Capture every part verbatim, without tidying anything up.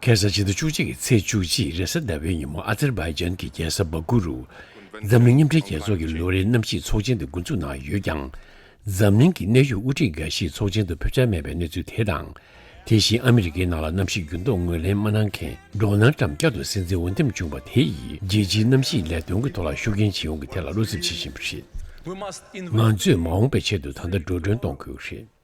ཁ་སང་ཕྱི་ཟླ་བཅུ་གཅིག་གི་ཚེས་བཅུ་གཅིག་རེས་གཟའ་ཟླ་བའི་ཉིན་མོ་ཨ་ཛར་བྷའི་ཇན་གྱི་རྒྱལ་ས་བྷ་ཀུ་རུ་འཛམ་གླིང་མཉམ་འབྲེལ་རྒྱལ་ཚོགས་ཀྱི་ལོ་རེའི་གནམ་གཤིས་ཚོགས་ཆེན་དེ་འགོ་འཛུགས་གནང་ཡོད་ཀྱང་། འཛམ་གླིང་གི་གནད་ཡོད་དབུ་ཁྲིད་འགའ་ཞིག་ཚོགས་ཆེན་དུ་ཕེབས་འཆར་མེད་པའི་གནས་ཚུལ་དེ་དང་། དེ་བཞིན་ཨ་མི་རི་ཀའི་ནང་ལ་གནམ་གཤིས་འགྱུར་ལྡོག་ངོས་ལེན་མ་གནང་མཁན་ཌོ་ནལ་ཊམ་བསྐྱར་དུ་སྲིད་འཛིན་འོས་འདེམས་བྱུང་བ་དེ་ཡིས་རྒྱལ་སྤྱིའི་གནམ་གཤིས་ལས་དོན་གྱི་ཐོག་ལ་ཤུགས་རྐྱེན་བྱེད་ཡོང་གི་ཐད་ལ་བློ་འཚབ་བྱེད་བཞིན་པ་རེད། ང་ཚོས་མ་འོངས་པའི་ཆེད་དུ་ད་ལྟ་འགྲོ་གྲོན་གཏོང་དགོས་ཀྱི་རེད།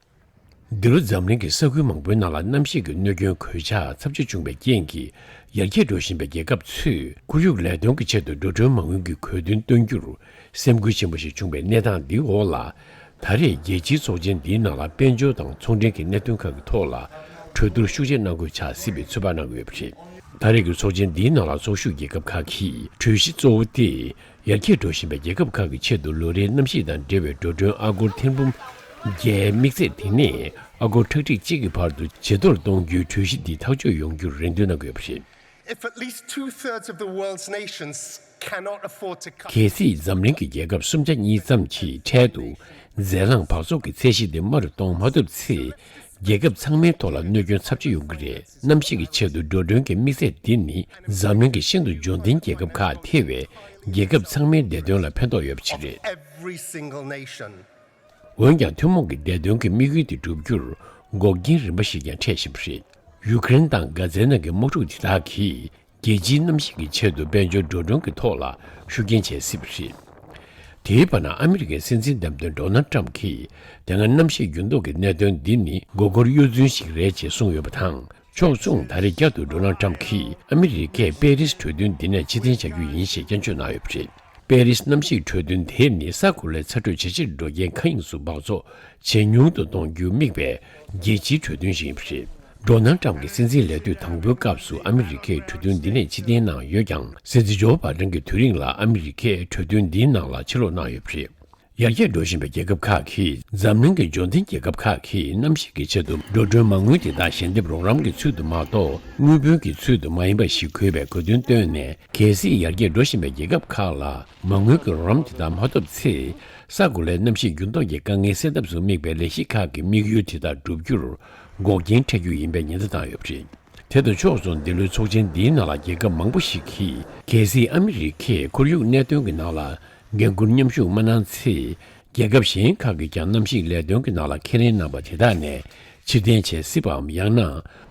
འདི་ལོ་འཛམ་གླིང་གི་ས་ཁུལ་མང་པོའི་ནང་ལ་གནམ་གཤིས་ཀྱི་གནོད་སྐྱོན་གོད་ཆག་ཚབས་ཆེ་བྱུང་བའི་རྐྱེན་གྱིས། ཡར་རྒྱས་འགྲོ་བཞིན་པའི་རྒྱལ་ཁབ་ཚོས་ཁོར་ཡུག་ལས་དོན་གྱི་ཆེད་དུ་འགྲོ་གྲོན་མ་དངུལ་གྱི་གོ་དོན་སྟོན་རྒྱུར་སེམས་འགུལ་ཆེན་པོ་ཞིག་བྱུང་བའི་གནས་སྟངས་འདིའི་འོག་ལ། ད་རེས་རྒྱལ་སྤྱིའི་ཚོགས་ཆེན་འདིའི་ནང་ལ་དཔལ་འབྱོར་དང་ཚོང་འབྲེལ་གྱི་གནད་དོན་ཁག་གི་ཐོག་ལ་གྲོས་བསྡུར་ཤུགས་ཆེ་གནང་དགོས་ཆགས་སྲིད་པའི་ཚོད་དཔག་གནང་གི་ཡོད་པ་རེད། ད་རེས་ཀྱི་ཚོགས་ཆེན་འདིའི་ནང་ལ་ཚོགས་ཞུགས་རྒྱལ་ཁབ་ཁག་གིས་གྲོས་གཞི་གཙོ་བོ་སྟེ། ཡར་རྒྱས་འགྲོ་བཞིན་པའི་རྒྱལ་ཁབ་ཁག་གི་ཆེད་དུ་ལོ་རེའི་གནམ་གཤིས་དང་འབྲེལ་བའི་འགྲོ་གྲོན་ཨ་སྒོར་ཐེར་འབུམ་བརྒྱད། དམིགས་ཚད་དེ་ནས་ཨ་སྒོར་ཁྲག་ཁྲིག་གཅིག་གི་བར་དུ་ཇེ་མཐོར་གཏོང་རྒྱུའི་གྲོས་གཞི་འདི་ཐག་གཅོད་ཡོང་རྒྱུར་རེ་འདུན་གནང་གི་ཡོད་པ་རེད། If at least two thirds of the world's nations cannot afford to cut གལ་སྲིད་འཛམ་གླིང་གི་རྒྱལ་ཁབ་སུམ་ཆ་གཉིས་ཙམ་གྱིས་འཕྲལ་དུ་རྫས་རླངས་འབག་བཙོག་གི་ཚད་གཞི་དེ་དམའ་རུ་གཏོང་མ་ཐུབ་ཚེ། རྒྱལ་ཁབ་ཚང་མའི་ཐོག་ལ་གནོད་སྐྱོན་ཚབས་ཆེ་ཡོང་གི་རེད། གནམ་གཤིས་ཀྱི་ཆེད་དུ་འགྲོ་གྲོན་གྱི་དམིགས་ཚད་འདི་ནི་འཛམ་གླིང་གི་ཤིན་ཏུ་འབྱོར་ལྡན་རྒྱལ་ཁབ་ཁག་ཐེ་བའི་རྒྱལ་ཁབ་ཚང་མའི་བདེ་དོན་ལ་ཕན་ཐོགས་ཡོད་པ་ཞིག་རེད། Every single nation. འོན་ཀྱང་ཐུན་མོང་གི་བདེ་དོན་གྱི་དམིགས་ཡུལ་དེ་བསྒྲུབ་རྒྱུར་འགོག་རྐྱེན་རིམ་པ་ཞིག་ཀྱང་འཕྲད་བཞིན་པ་རེད། ཡུ་ཀེ་རེན་དང་གྷ་ཛའི་ནང་གི་དམག་འཁྲུག་དེ་དག་གིས་རྒྱལ་སྤྱིའི་གནམ་གཤིས་ཀྱི་ཆེད་དུ་དཔལ་འབྱོར་འགྲོ་གྲོན་གྱི་ཐོག་ལ་ཤུགས་རྐྱེན་བྱེད་སྲིད་པ་རེད། དེའི་བར་ན་ཨ་མི་རི་ཀའི་སྲིད་འཛིན་འདེམས་ཐོན་ཌོ་ནལ་ཊམ་གྱིས་དེ་སྔ་གནམ་གཤིས་འགྱུར་ལྡོག་གི་གནད་དོན་འདི་ནི་མགོ་སྐོར་གཡོ་རྫུན་ཞིག་རེད་ཅེས་གསུངས་ཡོད་པ་དང་། ཕྱོགས་མཚུངས་ད་རེས་བསྐྱར་དུ་ཌོ་ནལ་ཊམ་གྱིས་ཨ་མི་རི་ཀས་པེ་རིས་གྲོས་མཐུན་འདི་ནས་ཕྱིར་འཐེན་བྱ་རྒྱུ་ཡིན་ཞེས་སྐྱོན་བརྗོད་གནང་ཡོད་པ་རེད། པེ་རིས་གནམ་གཤིས་གྲོས་མཐུན་དེ་ནི་ས་གོ་ལའི་ཚ་དྲོད་ཇེ་ཆེར་འགྲོ་རྐྱེན་མཁའ་དབྱིངས་སུ་འབག་བཙོག་ཇེ་ཉུང་དུ་གཏོང་རྒྱུ་དམིགས་པའི་རྒྱལ་སྤྱིའི་གྲོས་མཐུན་ཞིག་ཡིན་པ་རེད། ཌོ་ནལ་ཊམ་གྱི་སྲིད་འཛིན་ལས་དུས་དང་པོའི་སྐབས་སུ་ཨ་མི་རི་ཀས་གྲོས་མཐུན་འདི་ནས་ཕྱིར་འཐེན་གནང་ཡོད་ཀྱང་། སྲིད་འཛིན་ཇོ་བྷའི་ཌེན་གྱི་དུས་རིང་ལ་ཨ་མི་རི་ཀས་གྲོས་མཐུན་འདིའི་ནང་ལ་ཕྱིར་ལོག་གནང་ཡོད་པ་རེད། ཡར་རྒྱས་འགྲོ་བཞིན་པའི་རྒྱལ་ཁབ་ཁག་གིས་འཛམ་གླིང་གི་འབྱོར་ལྡན་རྒྱལ་ཁབ་ཁག་གིས་གནམ་གཤིས་ཀྱི་ཆེད་དུ་འགྲོ་གྲོན་མ་དངུལ་དེ་དག་ཞལ་འདེབས་རོགས་རམ་གྱི་ཚུལ་དུ་མ་གཏོགས། དངུལ་བུན་གྱི་ཚུལ་དུ་མ་ཡིན་པ་ཞིག་དགོས་པའི་དགོས་འདུན་བཏོན་ནས། གལ་སྲིད་ཡར་རྒྱས་འགྲོ་བཞིན་པའི་རྒྱལ་ཁབ་ཁག་ལ་མ་དངུལ་གྱི་རོགས་རམ་དེ་དག་མ་ཐོབ་ཚེ། ས་གོ་ལའི་གནམ་གཤིས་འགྱུར་ལྡོག་གི་དཀའ་ངལ་སེལ་ཐབས་སུ་དམིགས་པའི་ལས་གཞི་ཁག་གི་དམིགས་ཡུལ་དེ་དག་བསྒྲུབ་རྒྱུར་འགོག་རྐྱེན་འཕྲད་རྒྱུ་ཡིན་པའི་ཉེན་བརྡ་བཏང་ཡོད་པ་རེད། དེ་དང་ཕྱོགས་མཚུངས་འདི་ལོའི་ཚོགས་ཆེན་འདིའི་ནང་ལ་རྒྱལ་ཁབ་མང་པོ་ཞིག་གིས། གལ་སྲིད་ཨ་མི་རི་ཀས་ཁོར་ཡུག་གནད་དོན་གྱི་ནང་ལ་འགན་འཁུར་མཉམ་ཞུགས་མ་གནང་ཚེ། རྒྱལ་ཁབ་གཞན་ཁག་གིས་ཀྱང་གནམ་གཤིས་ལས་དོན་གྱི་ནང་ལ་ཁས་ལེན་གནང་པ་དེ་དག་ནས་ཕྱིར་འཐེན་བྱེད་སྲིད་པའམ། ཡང་ན་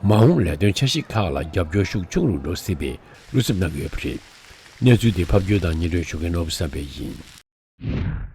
མ་འོངས་ལས་དོན་འཆར་གཞི་ཁག་ལ་རྒྱབ་སྐྱོར་ཤུགས་ཆུང་རུ་འགྲོ་སྲིད་པའི་བློ་འཚབ་གནང་གི་ཡོད་པ་རེད། གནས་ཚུལ་དེ་ཕབ་སྒྱུར་དང་སྙན་སྒྲོན་ཞུ་མཁན་ནོར་བུ་བསམ་འཕེལ་ཡིན།